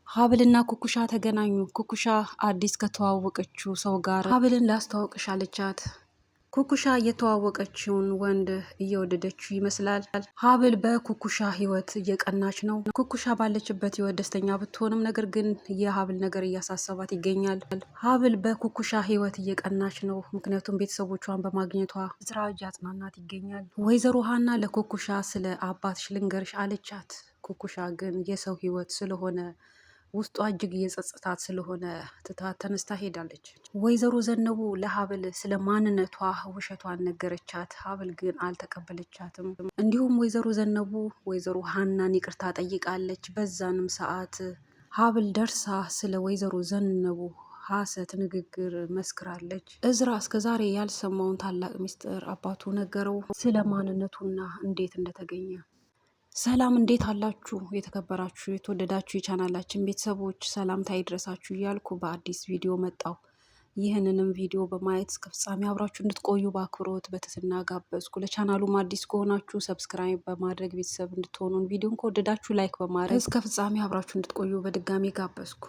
ሀብልና ኩኩሻ ተገናኙ። ኩኩሻ አዲስ ከተዋወቀችው ሰው ጋር ሀብልን ላስተዋውቅሽ አለቻት። ኩኩሻ የተዋወቀችውን ወንድ እየወደደችው ይመስላል። ሀብል በኩኩሻ ህይወት እየቀናች ነው። ኩኩሻ ባለችበት ህይወት ደስተኛ ብትሆንም ነገር ግን የሀብል ነገር እያሳሰባት ይገኛል። ሀብል በኩኩሻ ህይወት እየቀናች ነው። ምክንያቱም ቤተሰቦቿን በማግኘቷ ስራ እያጽናናት ይገኛል። ወይዘሮ ሀና ለኩኩሻ ስለ አባትሽ ልንገርሽ አለቻት። ኩኩሻ ግን የሰው ህይወት ስለሆነ ውስጧ እጅግ እየጸጸታት ስለሆነ ትታ ተነስታ ሄዳለች። ወይዘሮ ዘነቡ ለሀብል ስለ ማንነቷ ውሸቷን ነገረቻት። ሀብል ግን አልተቀበለቻትም። እንዲሁም ወይዘሮ ዘነቡ ወይዘሮ ሀናን ይቅርታ ጠይቃለች። በዛንም ሰዓት ሀብል ደርሳ ስለ ወይዘሮ ዘነቡ ሀሰት ንግግር መስክራለች። እዝራ እስከዛሬ ያልሰማውን ታላቅ ሚስጥር አባቱ ነገረው፣ ስለ ማንነቱና እንዴት እንደተገኘ። ሰላም እንዴት አላችሁ? የተከበራችሁ የተወደዳችሁ የቻናላችን ቤተሰቦች ሰላምታ ይድረሳችሁ እያልኩ በአዲስ ቪዲዮ መጣሁ። ይህንንም ቪዲዮ በማየት እስከ ፍጻሜ አብራችሁ እንድትቆዩ በአክብሮት በትህትና ጋበዝኩ። ለቻናሉም አዲስ ከሆናችሁ subscribe በማድረግ ቤተሰብ እንድትሆኑን፣ ቪዲዮን ከወደዳችሁ like በማድረግ እስከ ፍጻሜ አብራችሁ እንድትቆዩ በድጋሚ ጋበዝኩ።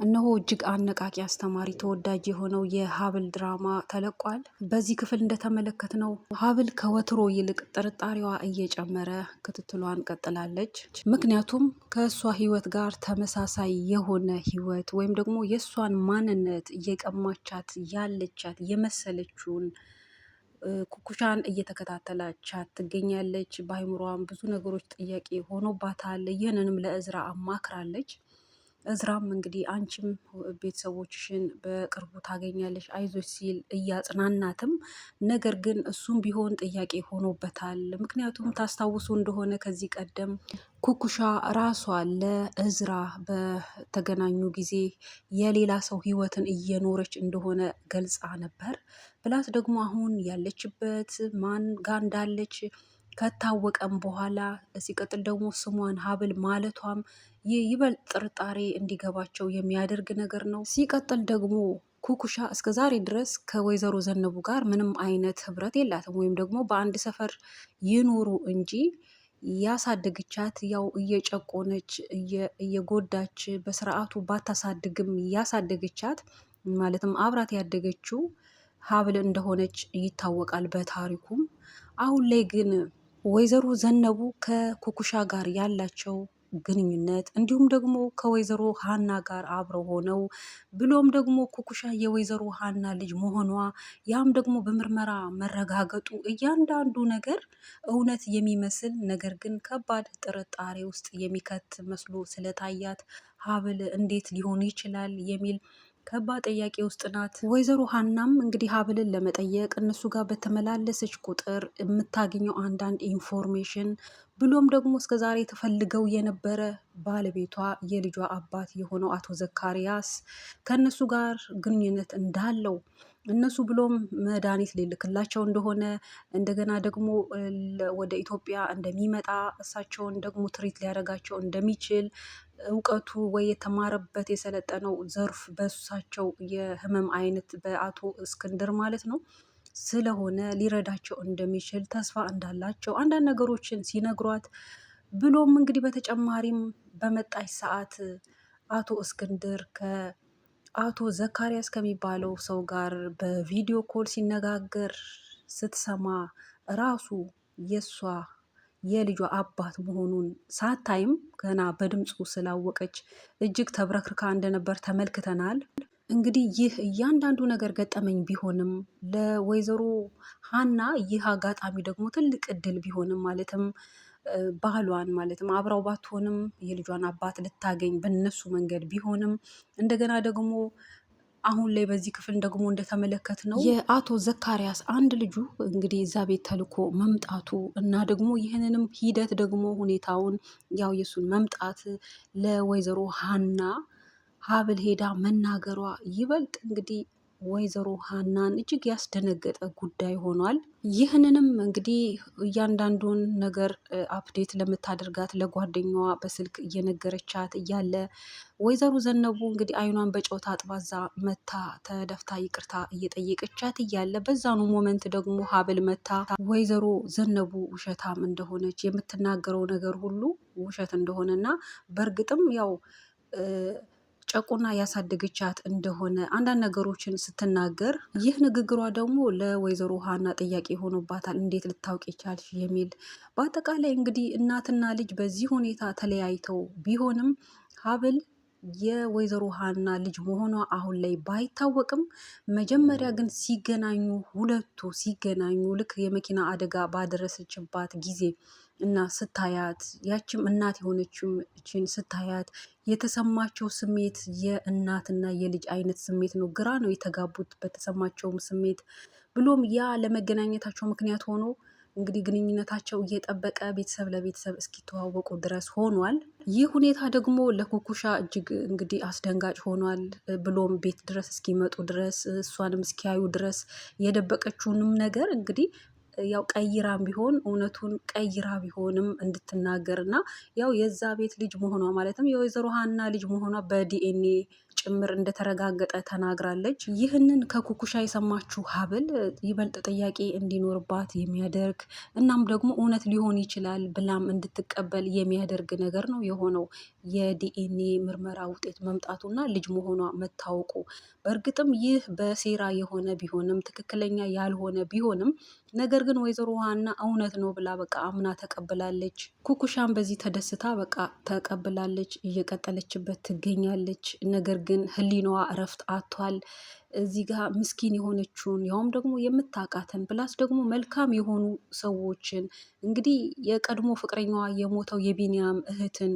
እነሆ እጅግ አነቃቂ አስተማሪ ተወዳጅ የሆነው የሀብል ድራማ ተለቋል። በዚህ ክፍል እንደተመለከትነው ሀብል ከወትሮ ይልቅ ጥርጣሬዋ እየጨመረ ክትትሏን ቀጥላለች። ምክንያቱም ከእሷ ሕይወት ጋር ተመሳሳይ የሆነ ሕይወት ወይም ደግሞ የእሷን ማንነት እየቀማቻት ያለቻት የመሰለችውን ኩኩሻን እየተከታተላቻት ትገኛለች። በአይምሯም ብዙ ነገሮች ጥያቄ ሆኖባታል። ይህንንም ለእዝራ አማክራለች። እዝራም እንግዲህ አንቺም ቤተሰቦችሽን በቅርቡ ታገኛለሽ አይዞሽ ሲል እያጽናናትም፣ ነገር ግን እሱም ቢሆን ጥያቄ ሆኖበታል። ምክንያቱም ታስታውሱ እንደሆነ ከዚህ ቀደም ኩኩሻ ራሷ ለእዝራ በተገናኙ ጊዜ የሌላ ሰው ሕይወትን እየኖረች እንደሆነ ገልጻ ነበር። plus ደግሞ አሁን ያለችበት ማን ጋ እንዳለች ከታወቀም በኋላ ሲቀጥል ደግሞ ስሟን ሀብል ማለቷም ይበልጥ ጥርጣሬ እንዲገባቸው የሚያደርግ ነገር ነው። ሲቀጥል ደግሞ ኩኩሻ እስከ ዛሬ ድረስ ከወይዘሮ ዘነቡ ጋር ምንም አይነት ህብረት የላትም ወይም ደግሞ በአንድ ሰፈር ይኑሩ እንጂ ያሳደግቻት ያው እየጨቆነች እየጎዳች በስርዓቱ ባታሳድግም ያሳደገቻት ማለትም አብራት ያደገችው ሀብል እንደሆነች ይታወቃል በታሪኩም። አሁን ላይ ግን ወይዘሮ ዘነቡ ከኩኩሻ ጋር ያላቸው ግንኙነት እንዲሁም ደግሞ ከወይዘሮ ሀና ጋር አብረው ሆነው ብሎም ደግሞ ኩኩሻ የወይዘሮ ሀና ልጅ መሆኗ ያም ደግሞ በምርመራ መረጋገጡ እያንዳንዱ ነገር እውነት የሚመስል ነገር ግን ከባድ ጥርጣሬ ውስጥ የሚከት መስሎ ስለታያት ሀብል እንዴት ሊሆን ይችላል የሚል ከባድ ጥያቄ ውስጥ ናት። ወይዘሮ ሀናም እንግዲህ ሀብልን ለመጠየቅ እነሱ ጋር በተመላለሰች ቁጥር የምታገኘው አንዳንድ information ብሎም ደግሞ እስከዛሬ ተፈልገው የነበረ ባለቤቷ የልጇ አባት የሆነው አቶ ዘካሪያስ ከእነሱ ጋር ግንኙነት እንዳለው እነሱ ብሎም መድኃኒት ሊልክላቸው እንደሆነ እንደገና ደግሞ ወደ ኢትዮጵያ እንደሚመጣ እሳቸውን ደግሞ ትሪት ሊያደርጋቸው እንደሚችል እውቀቱ ወይ የተማረበት የሰለጠነው ዘርፍ በእሳቸው የህመም አይነት በአቶ እስክንድር ማለት ነው ስለሆነ ሊረዳቸው እንደሚችል ተስፋ እንዳላቸው አንዳንድ ነገሮችን ሲነግሯት ብሎም እንግዲህ በተጨማሪም በመጣች ሰዓት አቶ እስክንድር ከአቶ ዘካሪያስ ከሚባለው ሰው ጋር በ video call ሲነጋገር ስትሰማ ራሱ የእሷ የልጇ አባት መሆኑን ሳታይም ገና በድምፁ ስላወቀች እጅግ ተብረክርካ እንደነበር ተመልክተናል። እንግዲህ ይህ እያንዳንዱ ነገር ገጠመኝ ቢሆንም ለወይዘሮ ሀና ይህ አጋጣሚ ደግሞ ትልቅ እድል ቢሆንም ማለትም ባህሏን ማለትም አብራው ባትሆንም የልጇን አባት ልታገኝ በነሱ መንገድ ቢሆንም እንደገና ደግሞ አሁን ላይ በዚህ ክፍል ደግሞ እንደተመለከት ነው የአቶ ዘካሪያስ አንድ ልጁ እንግዲህ እዛ ቤት ተልኮ መምጣቱ እና ደግሞ ይህንንም ሂደት ደግሞ ሁኔታውን ያው የእሱን መምጣት ለወይዘሮ ሀና ሀብል ሄዳ መናገሯ ይበልጥ እንግዲህ ወይዘሮ ሀናን እጅግ ያስደነገጠ ጉዳይ ሆኗል። ይህንንም እንግዲህ እያንዳንዱን ነገር update ለምታደርጋት ለጓደኛዋ በስልክ እየነገረቻት እያለ ወይዘሮ ዘነቡ እንግዲህ አይኗን በጨው ታጥባ እዛ መታ ተደፍታ ይቅርታ እየጠየቀቻት እያለ በዛኑ moment ደግሞ ሀብል መታ ወይዘሮ ዘነቡ ውሸታም እንደሆነች የምትናገረው ነገር ሁሉ ውሸት እንደሆነና በእርግጥም ያው ጨቁና ያሳደገቻት እንደሆነ አንዳንድ ነገሮችን ስትናገር ይህ ንግግሯ ደግሞ ለወይዘሮ ሀና ጥያቄ ሆኖባታል። እንዴት ልታውቅ ይቻልሽ የሚል። በአጠቃላይ እንግዲህ እናትና ልጅ በዚህ ሁኔታ ተለያይተው ቢሆንም ሀብል የወይዘሮ ሀና ልጅ መሆኗ አሁን ላይ ባይታወቅም መጀመሪያ ግን ሲገናኙ፣ ሁለቱ ሲገናኙ ልክ የመኪና አደጋ ባደረሰችባት ጊዜ እና ስታያት፣ ያችም እናት የሆነችችን ስታያት የተሰማቸው ስሜት የእናትና የልጅ አይነት ስሜት ነው። ግራ ነው የተጋቡት በተሰማቸውም ስሜት፣ ብሎም ያ ለመገናኘታቸው ምክንያት ሆኖ እንግዲህ ግንኙነታቸው እየጠበቀ ቤተሰብ ለቤተሰብ እስኪተዋወቁ ድረስ ሆኗል። ይህ ሁኔታ ደግሞ ለኩኩሻ እጅግ እንግዲህ አስደንጋጭ ሆኗል። ብሎም ቤት ድረስ እስኪመጡ ድረስ፣ እሷንም እስኪያዩ ድረስ የደበቀችውንም ነገር እንግዲህ ያው ቀይራም ቢሆን፣ እውነቱን ቀይራ ቢሆንም እንድትናገር እና ያው የዛ ቤት ልጅ መሆኗ፣ ማለትም የወይዘሮ ሀና ልጅ መሆኗ በዲኤንኤ ጭምር እንደተረጋገጠ ተናግራለች። ይህንን ከኩኩሻ የሰማችው ሀብል ይበልጥ ጥያቄ እንዲኖርባት የሚያደርግ፣ እናም ደግሞ እውነት ሊሆን ይችላል ብላም እንድትቀበል የሚያደርግ ነገር ነው የሆነው የዲኤንኤ ምርመራ ውጤት መምጣቱና ልጅ መሆኗ መታወቁ። በእርግጥም ይህ በሴራ የሆነ ቢሆንም፣ ትክክለኛ ያልሆነ ቢሆንም፣ ነገር ግን ወይዘሮ ሀና እውነት ነው ብላ በቃ አምና ተቀብላለች። ኩኩሻም በዚህ ተደስታ በቃ ተቀብላለች፣ እየቀጠለችበት ትገኛለች። ነገር ግን ህሊናዋ እረፍት አጥቷል። እዚህ ጋር ምስኪን የሆነችውን፣ ያውም ደግሞ የምታውቃትን፣ plus ደግሞ መልካም የሆኑ ሰዎችን፣ እንግዲህ የቀድሞ ፍቅረኛዋ የሞተው የቢንያም እህትን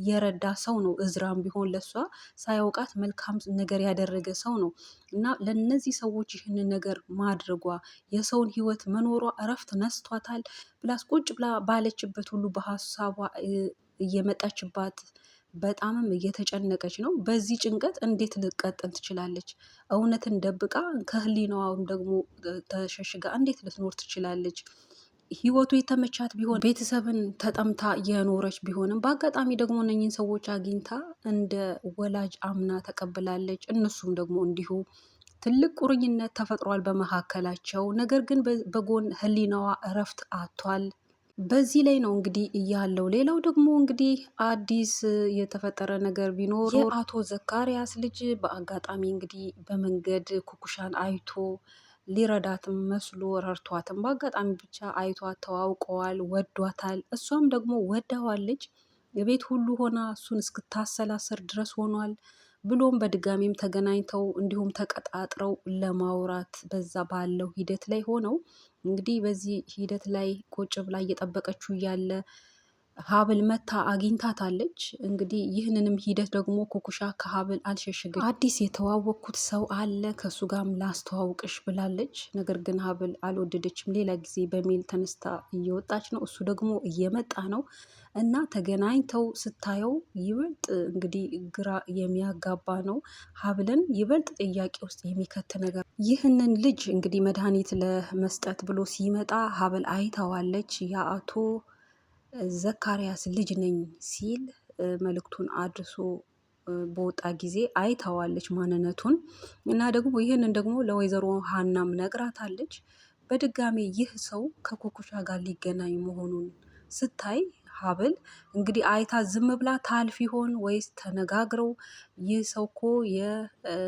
የረዳ ሰው ነው። እዝራም ቢሆን ለሷ ሳያውቃት መልካም ነገር ያደረገ ሰው ነው እና ለእነዚህ ሰዎች ይህንን ነገር ማድረጓ፣ የሰውን ህይወት መኖሯ እረፍት ነስቷታል። Plus ቁጭ ብላ ባለችበት ሁሉ በሀሳቧ እየመጣችባት በጣምም እየተጨነቀች ነው። በዚህ ጭንቀት እንዴት ልትቀጥል ትችላለች? እውነትን ደብቃ ከህሊናዋም ደግሞ ተሸሽጋ እንዴት ልትኖር ትችላለች? ህይወቱ የተመቻት ቢሆን፣ ቤተሰብን ተጠምታ የኖረች ቢሆንም፣ በአጋጣሚ ደግሞ እነኝን ሰዎች አግኝታ እንደ ወላጅ አምና ተቀብላለች። እነሱም ደግሞ እንዲሁ ትልቅ ቁርኝነት ተፈጥሯል በመካከላቸው። ነገር ግን በጎን ህሊናዋ እረፍት አጥቷል። በዚህ ላይ ነው እንግዲህ እያለው። ሌላው ደግሞ እንግዲህ አዲስ የተፈጠረ ነገር ቢኖር የአቶ ዘካሪያስ ልጅ በአጋጣሚ እንግዲህ በመንገድ ኩኩሻን አይቶ ሊረዳትም መስሎ ረድቷትም፣ በአጋጣሚ ብቻ አይቷት ተዋውቀዋል፣ ወዷታል። እሷም ደግሞ ወዳዋለች። የቤት ሁሉ ሆና እሱን እስክታሰላስር ድረስ ሆኗል። ብሎም በድጋሚም ተገናኝተው እንዲሁም ተቀጣጥረው ለማውራት በዛ ባለው ሂደት ላይ ሆነው እንግዲህ በዚህ ሂደት ላይ ቁጭ ብላ እየጠበቀችው እያለ ሀብል መታ አግኝታታለች። እንግዲህ ይህንንም ሂደት ደግሞ ኩኩሻ ከሀብል አልሸሸገች። አዲስ የተዋወቅኩት ሰው አለ፣ ከእሱ ጋርም ላስተዋውቅሽ ብላለች። ነገር ግን ሀብል አልወደደችም። ሌላ ጊዜ በሚል ተነስታ እየወጣች ነው። እሱ ደግሞ እየመጣ ነው እና ተገናኝተው ስታየው ይበልጥ እንግዲህ ግራ የሚያጋባ ነው። ሀብልን ይበልጥ ጥያቄ ውስጥ የሚከት ነገር። ይህንን ልጅ እንግዲህ መድኃኒት ለመስጠት ብሎ ሲመጣ ሀብል አይተዋለች። የአቶ ዘካሪያስ ልጅ ነኝ ሲል መልእክቱን አድርሶ በወጣ ጊዜ አይተዋለች ማንነቱን፣ እና ደግሞ ይህንን ደግሞ ለወይዘሮ ሀናም ነግራታለች። በድጋሚ ይህ ሰው ከኩኩሻ ጋር ሊገናኝ መሆኑን ስታይ ሀብል እንግዲህ አይታ ዝም ብላ ታልፍ ይሆን ወይስ ተነጋግረው ይህ ሰው እኮ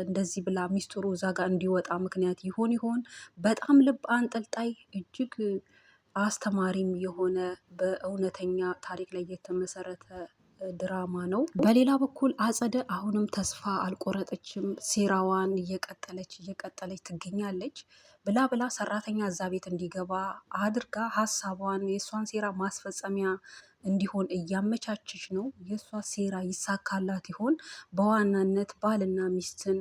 እንደዚህ ብላ ሚስጥሩ እዛ ጋር እንዲወጣ ምክንያት ይሆን ይሆን? በጣም ልብ አንጠልጣይ፣ እጅግ አስተማሪም የሆነ፣ በእውነተኛ ታሪክ ላይ የተመሰረተ ድራማ ነው። በሌላ በኩል አጸደ አሁንም ተስፋ አልቆረጠችም። ሴራዋን እየቀጠለች እየቀጠለች ትገኛለች። ብላ ብላ ሰራተኛ እዛ ቤት እንዲገባ አድርጋ ሀሳቧን የእሷን ሴራ ማስፈጸሚያ እንዲሆን እያመቻቸች ነው። የእሷ ሴራ ይሳካላት ይሆን? በዋናነት ባልና ሚስትን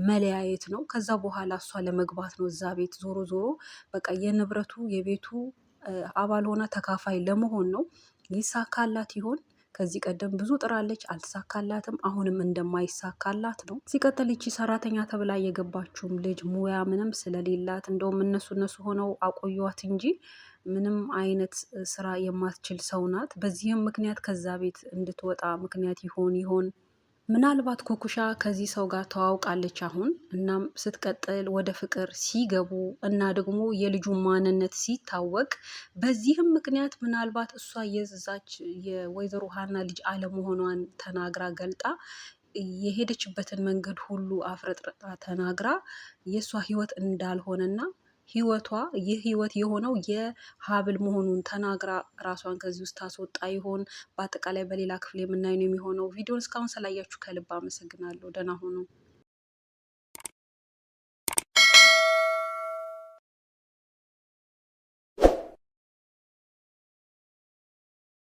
መለያየት ነው። ከዛ በኋላ እሷ ለመግባት ነው እዛ ቤት። ዞሮ ዞሮ በቃ የንብረቱ የቤቱ አባል ሆና ተካፋይ ለመሆን ነው። ይሳካላት ይሆን? ከዚህ ቀደም ብዙ ጥራለች፣ አልተሳካላትም። አሁንም እንደማይሳካላት ነው። ሲቀጥል ይቺ ሰራተኛ ተብላ የገባችውም ልጅ ሙያ ምንም ስለሌላት፣ እንደውም እነሱ እነሱ ሆነው አቆዩዋት እንጂ ምንም አይነት ስራ የማትችል ሰው ናት። በዚህም ምክንያት ከዛ ቤት እንድትወጣ ምክንያት ይሆን ይሆን? ምናልባት ኩኩሻ ከዚህ ሰው ጋር ተዋውቃለች አሁን። እናም ስትቀጥል ወደ ፍቅር ሲገቡ እና ደግሞ የልጁ ማንነት ሲታወቅ፣ በዚህም ምክንያት ምናልባት እሷ የዛች የወይዘሮ ሀና ልጅ አለመሆኗን ተናግራ ገልጣ የሄደችበትን መንገድ ሁሉ አፍረጥርጣ ተናግራ የእሷ ህይወት እንዳልሆነና ህይወቷ ይህ ህይወት የሆነው የሀብል መሆኑን ተናግራ ራሷን ከዚህ ውስጥ ታስወጣ ይሆን? በአጠቃላይ በሌላ ክፍል የምናየው ነው የሚሆነው። ቪዲዮን እስካሁን ስላያችሁ ከልብ አመሰግናለሁ። ደህና ሁኑ።